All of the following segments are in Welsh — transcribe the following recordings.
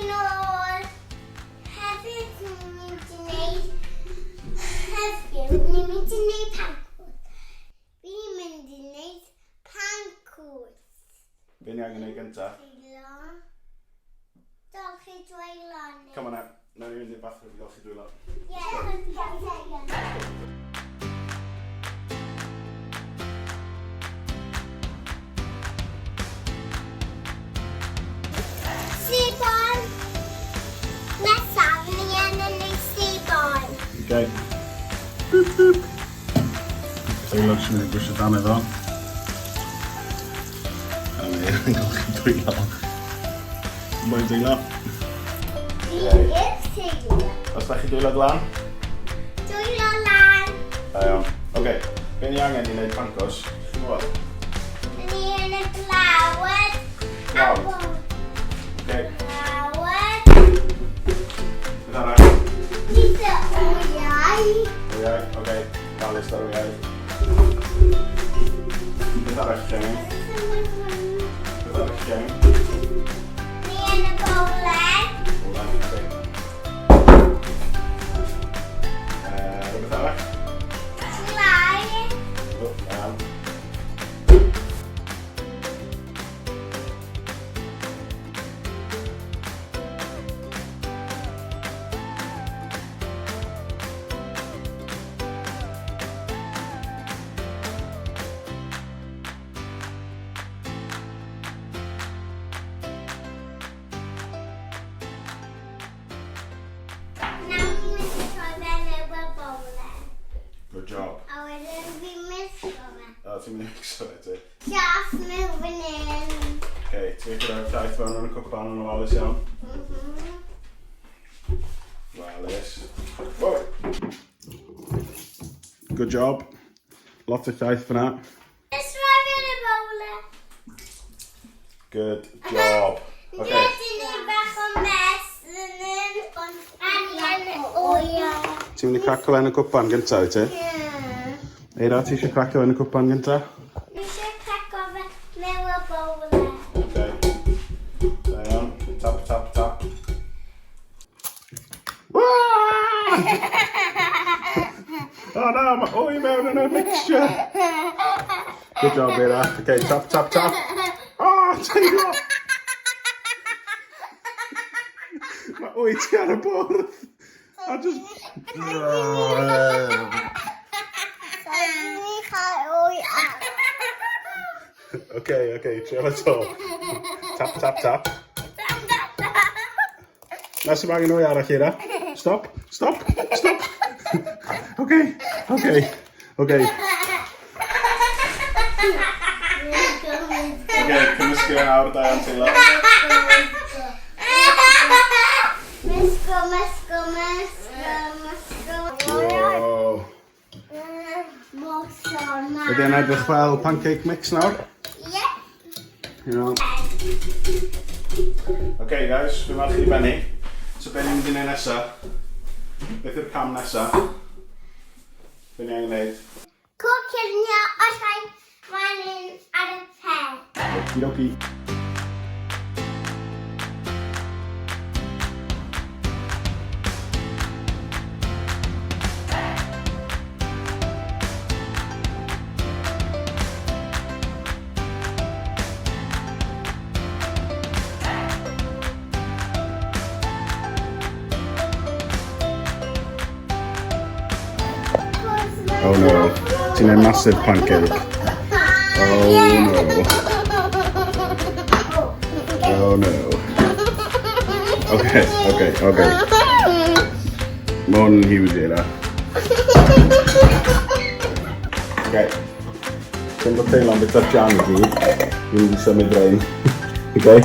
Ni'n ôl. Hefyd ni'n mynd i wneud... Heddiw ni'n mynd i wneud pancwrs. Fi'n mynd i wneud pancwrs. Be ni angen neud gynta? Dwylo. Golchi dwylo ni. Come on now. Nawn ni fynd i'r bathroom i golchi dwylo. Ie. Sebon. Nesaf ni yn y neud sebon. Okay. Boop, boop. Teilo sy'n mynd i gwsio dan efo. A mi yn golchi dwylo. Mae'n deilo. Fi yw'r teilo. Os da chi dwylo glan? Dwylo lan. Da iawn. Oce, okay. be ni angen i wneud pancos? Chi'n gwybod? Ni yn y blawd. Blawd. Oce. Blawd. Beth arall? Gyda wyau. Wyau, oce. Okay. Galus ar wyau. Beth arall chi angen? Beth arall chi angen? Ni yn y bowlen. Bowlen, oce. Rhywbeth arall? Clai. O, da iawn. Nawr fi'n mynd i troi fe mewn y bowlen. Good job. A wedyn fi'n misgo fe. O, ti'n mynd i mixo fe, ti? Llath mewn fan hyn. Okay, ti'n mynd i roi'r llaeth fewn yn y cwpan yn ofalus iawn. Ofalus. Whoa! Good job. Lot o llaeth fyna. Just rhoi fe yn y bowlen. Good job. Okay. Wedyn ni bach o mess yn hyn. Ond angen wyau. Ti'n mynd i craco fe yn y cwpan gyntaf, wyt ti? Ie. Eira, ti eisiau craco fe yn y cwpan gyntaf? Fi eisiau craco fe mewn y bowlen. Okay. Da iawn. Tap, tap, tap. Ah! Oh no, mae wy mewn yn y mixture. Good job, Eira. Okay, tap, tap, tap. Oh, teimlo! Mae wy ti ar y bwrdd. A just... Ni chael wy ar. Okay, trio fe to. Tap, tap, tap. Na sy'n angen wy arall, Eira. Stop, stop, stop. Okay. Okay, cymysgu fe nawr, da iawn, Teilo. Misgo, misgo, misgo, misgo. Wow. Moson Ydy e'n edrych fel pancake mix nawr? Ie. You know. Okay, guys, dwi'n falch i benni. So, be ni'n mynd i wneud nesa? Beth yw'r cam nesa? Be ni angen wneud? Coginio o rhai fan ar y pen. Okie dokie. Oh no, ti'n neud massive pancake. Oh no. Oh no. Okay. Mae hwn yn huge, Eira. Okay. Cyn bod Teilo'n bwyta'r jam i gyd, fi'n mynd i symud rhain. Okay?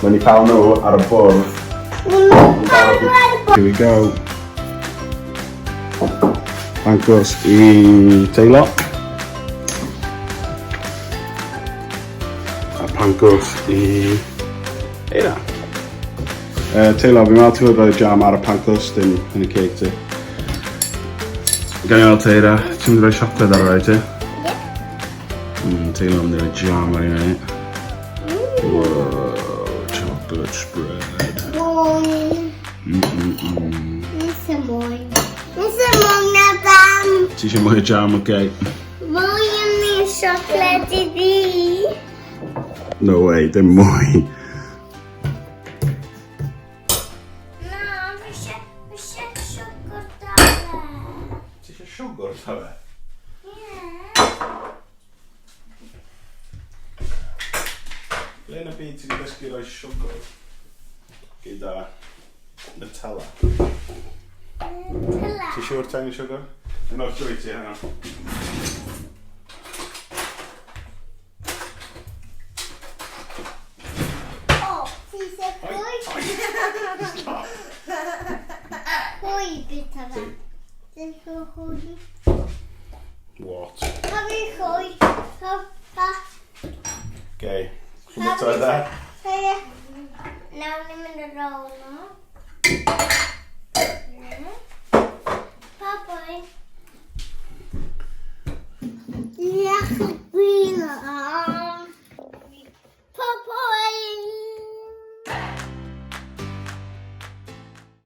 Mae'n i cael nhw ar y bwrdd. Here we go. Pancos i Teilo. A pancos i Eira. Teilo, fi'n meddwl ti'n fod rhoi jam ar y pancos, dim yn y cake ti. Gawn ni weld te, Eira, ti'n mynd i roi siocled ar y rai ti? Ie. Teilo yn mynd i roi jam ar un. Whoa, chocolate spread. moyn. Nes y moyn. Nes y moyn na bam. Ti eisiau mwy o jam, oce? Mwy yn ni siocled i fi. No way, dim mwy. Na, fi eisiau siwgr da fe. Ti eisiau siwgr da fe? Ie. Ble yn y byd ti wedi dysgu rhoi siwgr gyda Nutella? Nutella. Ti siŵr ti angen siwgr? Yn o'r llwy ti, hang on. O, ti eisiau pwy? Stop. Pwy bita fe? Ti'n hwy? What? Pa fi hwy? Pa, pa, Okay. Chi'n bita fe? pa. Nawr ni'n mynd ar ôl nhw. Pa bwy?